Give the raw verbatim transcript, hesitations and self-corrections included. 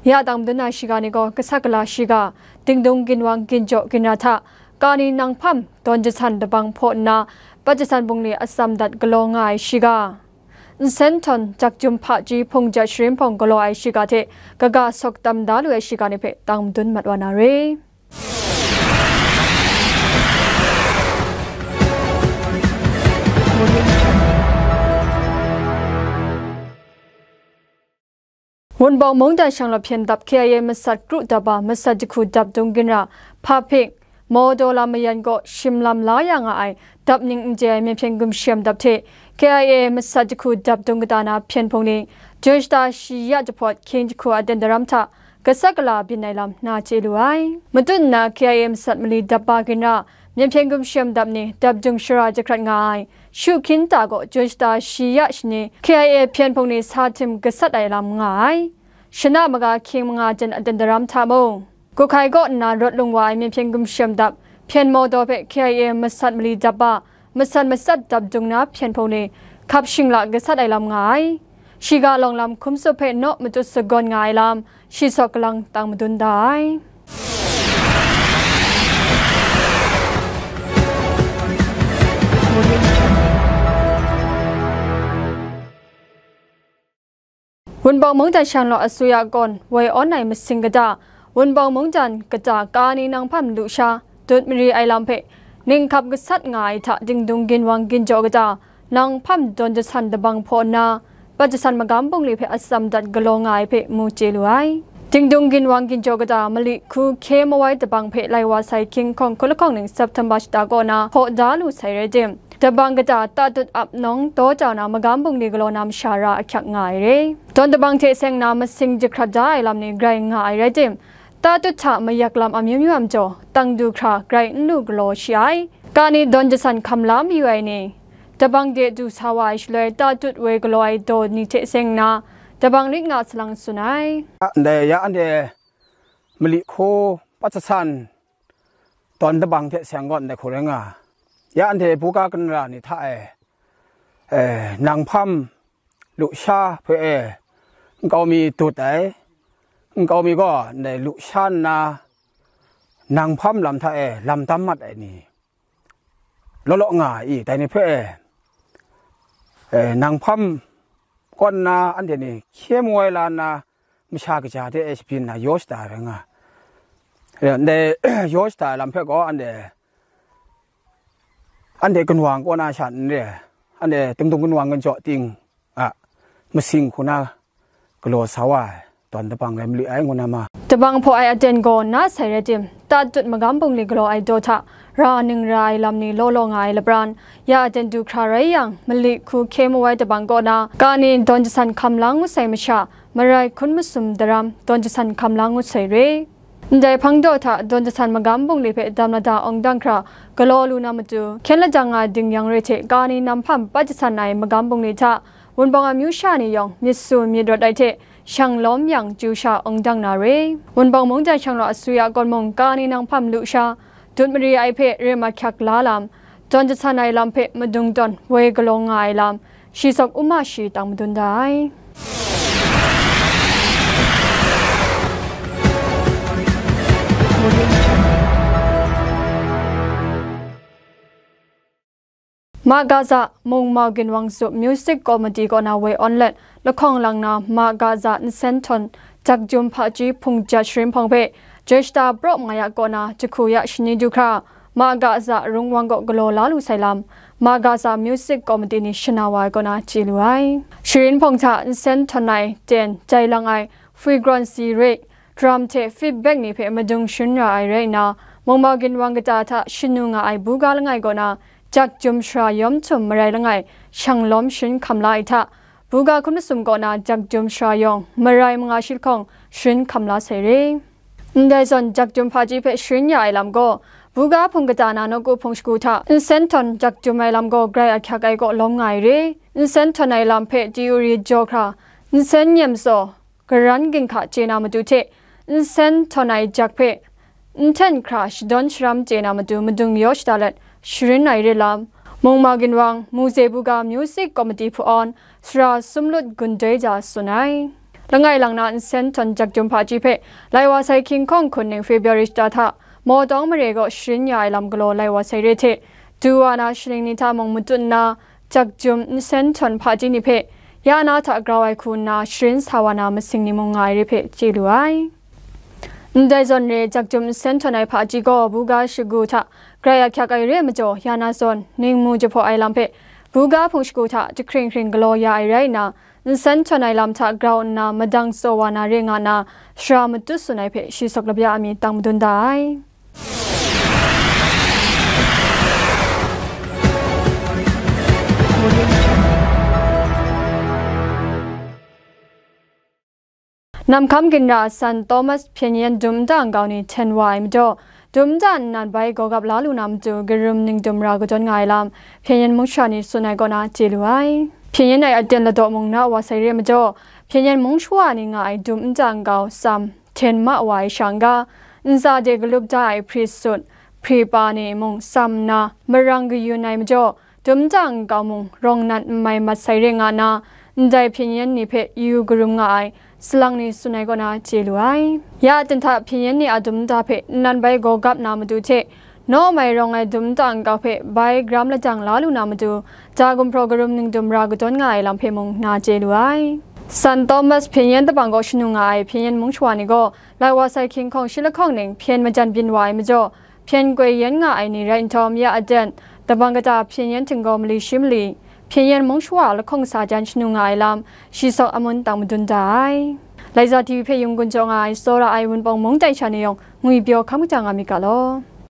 Ya dang madun ai shiga ni gaw, gasat gala shiga, dingdung ginwang ginjaw ginra hta, kani nanghpam dawn jasan dabang hpaw nna, pat jasan bungli atsam dat galaw nga ai shiga, nsen htawn jakjum hpaji hpung jat sharin hpawng galaw ai shiga hte kaga sawk tam da lu ai shiga ni hpe dang madun mat wa na re. Wunpawng mungdan shanglawt hpyen dap K I A masat kru dap a masat jahku dap dung ginra, hpa hpik, Mawdaw lam mayan kaw shim lam la ya nga ai dap ning n chye ai myen hpyen gumshem dap hte K I A masat jahku dap dung kata na hpyen hpung ni, Jun shata shi ya jahpawt hkying jahku aten daram hta gasat gala byin ai lam na chye lu ai. Matut nna K I A masat mali dap ba ginra, myen hpyen gumshem dap ni dap dung shara jahkrat nga ai, shu hkyin ta gaw Jun shata shi ya shani K I A hpyen hpung ni sa htim gasat ai lam nga ai. Shana maga hkying manga jan aten daram hta mung, Guhkai kaw nna rawt lung wa ai myen hpyen gumshem dap, hpyen Mawdaw hpe K I A masat mali dap ba, masat matsat dap dung na hpyen hpung ni, hkap shingla gasat ai lam nga ai. Shiga lawng lam hkum tsup hpe naw matut sagawn nga ai lam, shi sawk kalang tang madun da ai. Wunpawng mungdan shanglawt asuya kawn woi awn ai masing kata, Wunpawng mungdan kata kani nanghpam lusha, dut mari ai lam hpe, ninghkap gasat nga ai hta dingdung ginwang ginjaw kata, nanghpam dawn jasan dabang hpaw nna, pat jasan magam bungli hpe atsam dat galaw nga ai hpe mu chye lu ai. Dingdung ginwang ginjaw kata mali hku hkye mawai dabang hpe lai wa sai hkying hkawng hku lahkawng ning September shata kaw na hpaw da lu sai rai tim, dabang kata tatut ap nawng taw jau na magam bungli galaw na masha ra ahkyak nga ai re. Dawn dabang hte seng na masing jahkrat da ai lam ni grai nga ai rai tim, tatut hta mayak lam amyu myu a majaw, tang du hkra grai n lu galaw shi ai. Kani dawn jasan hkam la mayu ai ni, dabang de du sa wa ai shaloi tatut woi galaw ai daw ni hte seng nna, dabang rit nga salang tsun ai. Ndai ya anhte mali hku pat jasan dawn dabang hte seng gaw ndai hku rai nga. Ya anhte buga ginra ni hta e, e, nanghpam lusha hpe e, nkau mi dut ai, nkau mi gaw ndai lusha nna nanghpam lam hta e lam tam mat ai ni law law nga ai i, dai ni hpe e, e, nanghpam kaw nna anhte ni hkye mu ai la nna, masha kaja hte e shabyin na yaw shada ai rai nga. E, ndai yaw shada ai lam hpe gaw anhte, anhte ginwang kaw na sha n re ai, anhte dingdung ginwang ginjaw ting a masing hku na galaw sa wa ai dawn dabang rai mali ai, ngu na ma. Dabang hpaw ai aten gaw na sai rai tim, tatut magam bungli galaw ai daw hta ra ning ra ai lam ni law law nga ai lapran, ya aten du hkra rai yang, mali hku hkye mawai dabang kaw na, kani dawn jasan hkam la ngut sai masha, marai hkun masum daram, dawn jasan hkam la ngut sai re. Ndai hpang daw hta dawn jasan magam bungli hpe dam lada awng dang hkra galaw lu na matu, hkyen lajang nga ding yang re hte kani nanghpam pat jasan ai magam bungli hta, Wunpawng amyu sha ni yawng myit su myit rawt ai hte, shang lawm yang chyu sha awng dang na re. Wunpawng mungdan shanglawt asuya kawn mung kani nanghpam lusha, dut mari ai hpe rim ahkyak la lam, dawn jasan ai lam hpe madung tawn woi galaw nga ai lam, shi sawk u ma shi tang madun da ai. Ma Gaza Mung Mau Ginwang Zup Music Committee kaw na woi awn let, lahkawng lang na Ma Gaza nsen htawn jakjum hpaji hpung jat sharin hpawng hpe, Jeshta Brawp nga ya kaw na jahku ya shani du hkra, Ma Gaza rungwang kaw galaw la lu sai lam, Ma Gaza Music Committee ni shana wa ai kaw na chye lu ai. Sharin hpawng hta nsen htawn ai ten jai lang ai, frequency rate, drum hte feedback ni hpe madung sharin ra ai rai nna, Mung Mau Ginwang kata hta shanu nga ai buga langai kaw na, jakjum shara yawm htum marai langai shang lawm sharin hkam la ai hta, buga hkun masum kaw na jakjum shara yawng marai manga shi lahkawng sharin hkam la sai re. Ndai zawn jakjum hpaji hpe sharin ya ai lam gaw, buga hpung kata na nawku hpung shagu hta nsen htawn jakjum ai lam gaw grai ahkyak ai kaw lawm nga ai re. Nsen htawn ai lam hpe di uri jaw hkra, nsen nyem tsaw, karan ginhka chye na matu hte, nsen htawn ai jak hpe, nhten hkra shadawn sharam chye na matu madung yaw shada let sharin ai re lam, Mung Mau Ginwang, Muze Buga Music Committee hpu awn, sara Sumlut Gundoija tsun ai. Langai lang na nsen htawn jakjum hpaji hpe lai wa sai hkying hkawng hkun ning February shata hta Mawtawng mare kaw sharin ya ai lam galaw lai wa sai re hte, du wa na shaning ni hta mung matut nna, jakjum nsen htawn hpaji ni hpe ya na hta grau ai hku nna sharin sa wa na masing ni mung nga ai re hpe chye lu ai. Ndai zawn re jakjum nsen htawn ai hpaji gaw buga shagu hta grai ahkyak ai re ai majaw, ya na zawn ningmu jahpaw ai lam hpe buga hpung shagu hta jahkring hkring galaw ya ai rai nna, nsen htawn ai lam hta grau nna madang tsaw wa na re nga nna, shara matut tsun ai hpe shi sawk labya a myit tang madun da ai. Namhkam ginra San Thomas hpyen yen dum nta nkau ni hten wa ai majaw, dum nta nnan bai gawgap la lu na matu, karum ningdum ra kadawn nga ai lam, hpyen yen mung shawa ni tsun ai kaw na chye lu ai. Hpyen yen ai aten ladaw mung na wa sai re ai majaw, hpyen yen mung shawa ni nga ai dum nta nkau tsam hten ma wa ai sha n ga, ntsa de galup da ai hpri sut, hpri pa ni mung tsam nna marang kayun ai majaw, dum nta nkau mung rawng nat n mai mat sai re nga nna, ndai hpyen yen ni hpe yu karum nga ai salang ni tsun ai kaw na chye lu ai. Ya aten hta hpyen yen ni a dum nta hpe nnan bai gawgap na matu hte, naw mai rawng ai dum nta nkau hpe bai gram ladang la lu na matu, ja gumhpraw karum ningdum ra kadawn nga ai lam hpe mung na chye lu ai. San Thomas hpyen yen dabang kaw shanu nga ai hpyen yen mung shawa ni gaw, lai wa sai hkying hkawng shi lahkawng ning hpyen majan byin wa ai majaw, hpyen koi yen nga ai ni rai nhtawm, ya aten, dabang kata hpyen yen htinggaw mali shi mali, hpyen yen mung shawa lahkawng sa jan shanu nga ai lam, shi sawk amun tang madun da ai. Laiza T V hpe yung gun jaw nga ai, tsawra ai Wunpawng mung tai sha ni yawng ngwi pyaw hkam kaja nga myit ga law.